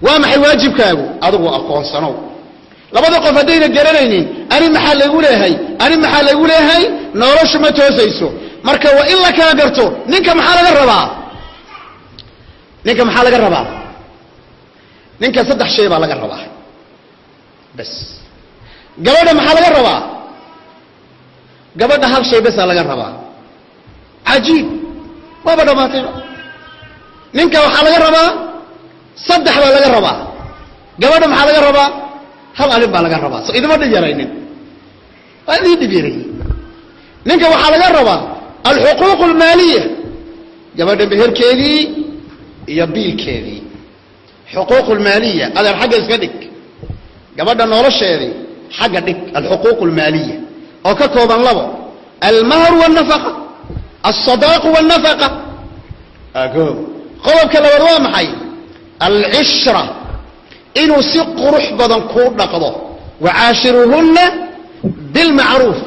Waa maxay waajibkaagu? Adigu aqoonsanow. Labada qof haddayna garanaynin ani maxaa laygu leeyahay, ani maxaa laygu leeyahay, noloshu ma toosayso. Marka waa in la kala garto. Ninka maxaa laga rabaa? Ninka maxaa laga rabaa? Ninka saddex shay baa laga rabaa bas. Gabadha maxaa laga rabaa? Gabadha hal shay basaa laga rabaa. Cajiib, waaba dhamaatayba. Ninka waxaa laga rabaa saddex baa laga rabaa. Gabadha maxaa laga rabaa? Hal arrin baa laga rabaa. So idima dhib yaraynin, waa idin dhib yaraynin. Ninka waxaa laga rabaa alxuquuq almaaliya, gabadha meherkeedii iyo biilkeedii. Xuquuq almaaliya adeer xagga iska dhig, gabadha nolosheedii xagga dhig. Alxuquuq almaaliya oo ka kooban labo: almahru wاlnafaqa, alsadaaqu wاlnafaqa. Qodobka labaad waa maxay? Alcishra, inuu si qurux badan kuu dhaqdo. Wacaashiruuhunna bilmacruuf.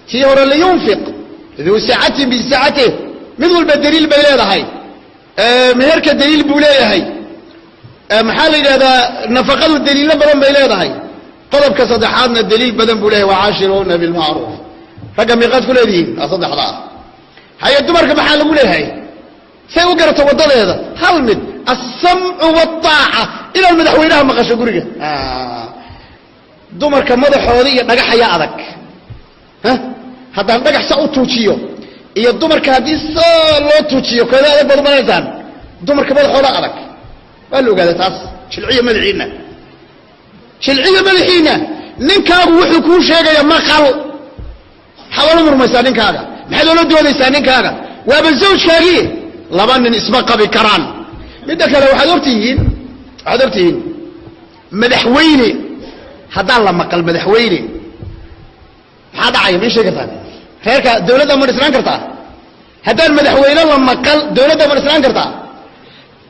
Tii hore liyunfiq duu sacatin bisacatih. Mid walba daliil bay leedahay. Meherka daliil buu leeyahay. Maxaa la yidhahdaa? Nafaqadu daliilo badan bay leedahay. Qodobka saddexaadna daliil badan buu leeyahay, wacaashiruhunna bilmacruuf. Ragga miiqaad ku leedihiin waa saddexda ah. Haye, dumarka maxaa lagu leeyahay say u garato waddadeeda? Hal mid, alsamcu waaaca, inaad madaxweynaha maqasho guriga. Dumarka madaxooda iyo dhagaxayaa adag. Haddaan dhagax sa u tuujiyo iyo dumarka haddii saa loo tuujiyo, keeda adag baad umalaysaan? Dumarka madaxooda adag, waa la ogaada taas. Jilciya madaxiina, jilciya madaxiina. Ninkaagu wuxuu kuu sheegaya maqal. Maxaad ola murmaysaa ninkaaga? Maxaad ola doodaysaa ninkaaga? Waaba zawjkaagii. Laba nin isma qabi karaan. Midda kale, waxaad ogtihiin madaxweyne haddaan la maqal, madaxweyne maxaa dhacaya? Ma ii sheegi kartaan? Reerka dawladda ma dhisnaan kartaa haddaan madaxweyne la maqal? Dawladda ma dhisnaan kartaa?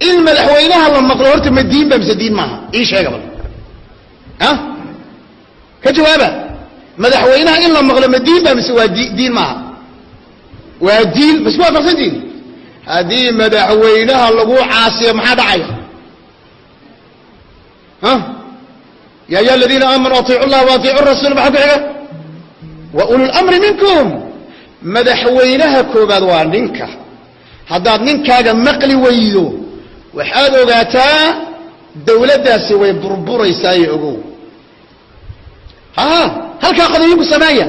In madaxweynaha la maqlo horta ma diin ba mise diin maaha? Ii sheega bal, ah, ka jawaaba. Madaxweynaha in la maqlo ma diin ba mise waa diin maaha? Waa diin. Ma isku waafaqsantihin? Haddii madaxweynaha lagu caasiyo, maxaa dhacaya? Ha, ya ayuha aladiina aamanuu atiicu llah wa atiicu rasuul. Maxaa ku xiga? Wa ulu lamri minkum. Madaxweynaha koobaad waa ninka. Haddaad ninkaaga maqli weydo, waxaad ogaataa dawladdaasi way burburaysaayo. Ogow ha, halkaa qodobinku sameeya.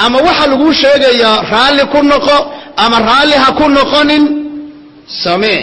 Ama waxaa laguu sheegayaa raalli ku noqo ama raalli ha ku noqonin, samee.